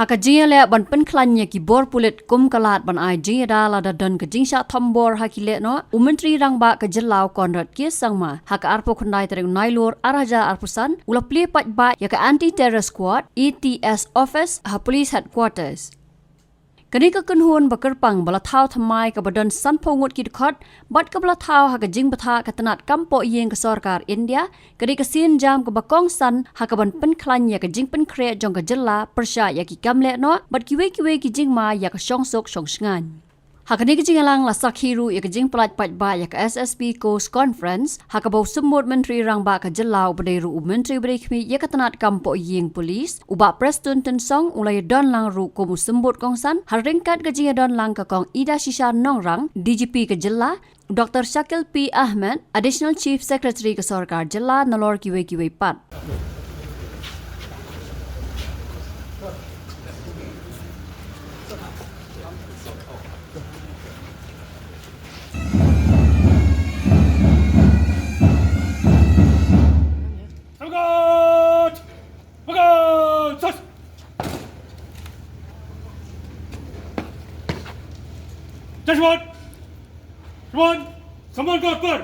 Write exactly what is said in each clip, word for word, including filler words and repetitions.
Ha ka jingïaleh ban pynkhlaiñ ïa ki bor pulit kum ka lad ban ai jingïada lada don ka jingshah thombor ha ki lehnoh, u Myntri Rangbah ka jylla u Conrad K Sangma, ha ka arphew khyndai tarik u Nailur ar hajar arphew san, u la plie paidbah ïa ka Anti-Terror Squad, A T S Office, ha Police Headquarters. Kane ka kynhun ba kyrpang ba la thaw thymmai kaba don sanphew ngut ki dkhot, bad kaba la thaw ha ka jingbthah ka tnat kam poh ïing ka sorkar India, ka dei ka sienjam kaba kongsan ha kaban pynkhlaiñ ïa ka jingpynkhreh jong ka jylla pyrshah ïa ki kam lehnoh, bad kiwei kiwei ki jingma ïa ka shongsuk shongshngaiñ. Ha kane ka jingïalang la sakhi ruh ïa ka jingpyllait paidbah ïa ka S S P Coast Conference, ha kaba u Symbud Myntri Rangbah ka jylla uba dei ruh u Myntri uba dei khmih ïa ka tnat kam poh ïing police, u Bah Prestone Tynsong u la ïadon lang ruh kum u Symbud kongsan, ha ryngkat ka jingïadon lang ka Kong Idashisha Nongrang, D G P ka jylla, Doctor Shakil P Ahmed, Additional Chief Secretary ka sorkar jylla, nalor kiwei kiwei pat. Samagad! Samagad! Sas! Jashwan! Shwan! Samagad par!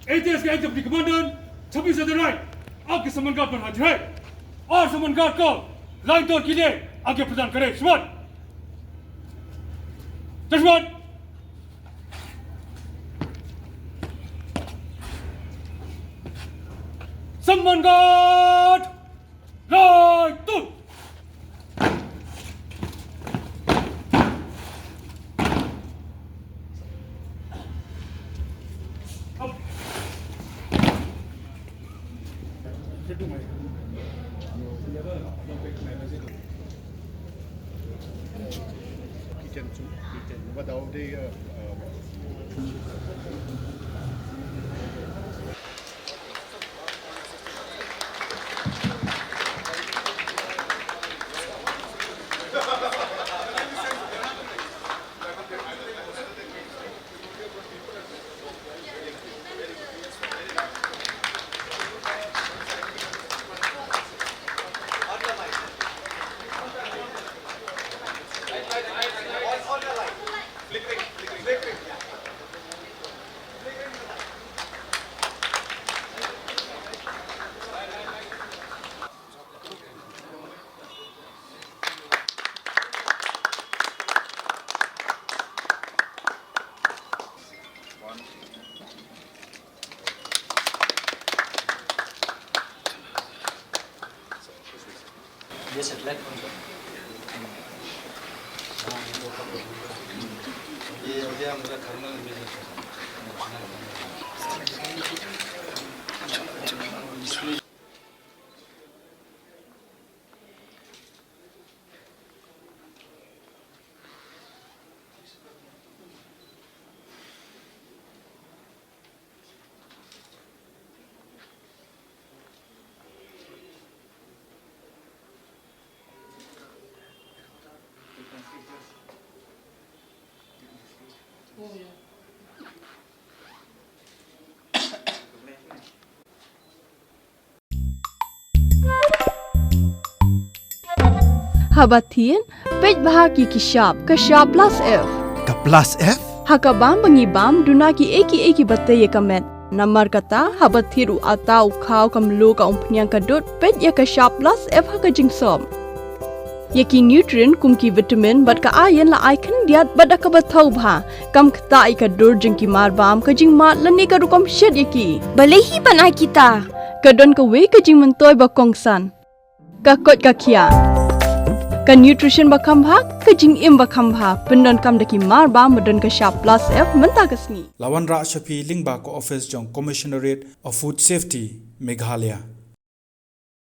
A T S ka Deputy Commandant, छब्बीस हज़ार, आपके समन्वय पर हाजिर है। और समन्वय को लाइन तोड़ के लिए आगे प्रदान करें। श्रवण। श्रवण। सम्मान गार्ड, लाइन तोड़। ये सैटेलाइट कौन सा? ये हो गया हमारा थर्मल इमेज। Haba thied, peit bha ïa ki shap, ka shap plus F. Ka plus F? Ha kaba ngi bam, duna kiei kiei kiba tei ïa ka met. Namar kata, haba thied u atta, u khaw, ka mluh, ka umphniang, ka dud, peit ïa ka shap plus F ha ka jingsop. Ïa ki nutrient kum ki vitamin bad ka iron la ai khyndiat bad da kaba thaw bha. Kam ktah ïa ka dur jong ki marbam, ka jingmad lane ka rukom shet ïa ki. Balei hi ban ai kita? Ka don kawei ka jingmyntoi ba kongsan. Ka koit ka khiah. Ka nutrition ba kham bha, ka jingim ba kham bha. Pyndonkam da ki marbam ba don ka shap plus F mynta ka sngi. La wanrah sha phi lyngba ka office jong Commissionerate of Food Safety, Meghalaya.